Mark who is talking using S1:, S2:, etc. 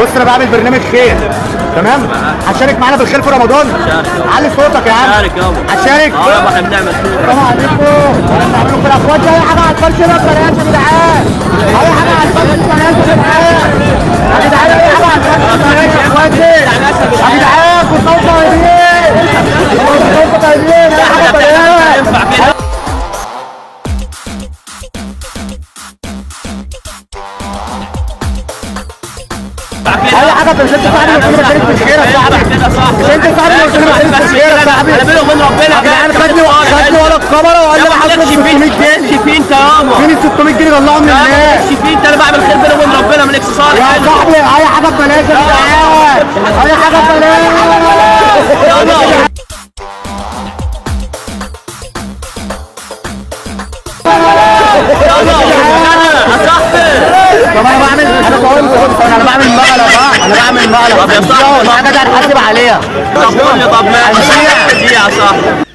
S1: بص انا بعمل برنامج خير، تمام؟ هتشارك معانا في الخير في رمضان؟ علي صوتك يا عم.
S2: هشارك يابا.
S1: هتشارك؟
S2: اه يابا احنا بنعمل خير.
S1: السلام عليكم. بنعملوا كده اخواتي. اي حاجة على الفرش بقى ببلاش يا جدعان. اي حاجة على الفرش ببلاش يا جدعان. يا جدعان اي حاجة على الفرش ببلاش يا اخواتي. يا جدعان كل سنة وانتم طيبين. كل سنة وانتم طيبين. اي حاجة ببلاش.
S2: ينفع كده؟
S1: اي حاجة بس انت صاحبي اللي قلت لي بشارك في الخير يا صاحبي. مش انت صاحبي اللي قلت لي بشارك في الخير يا صاحبي.
S2: انا بيني وبين ربنا.
S1: يا جدعان خدني ورا الكاميرا وقال لي انا هصرف 600 جنيه.
S2: فين انت يابا؟
S1: فين ال 600 جنيه طلعهم للناس؟
S2: فين انت؟ انا بعمل خير بيني وبين ربنا، مالكش صالح.
S1: يا صاحبي اي حاجة ببلاش يا جدعان. اي حاجة ببلاش.
S2: يابا يا صاحبي.
S1: طب انا بعمل، انا بقول انا بعمل مقلب. انا بعمل مقلب.
S2: طب يا صاحبي.
S1: الحاجة دي هنحاسب عليها.
S2: طب قول لي، طب ماشي دي يا صاحبي.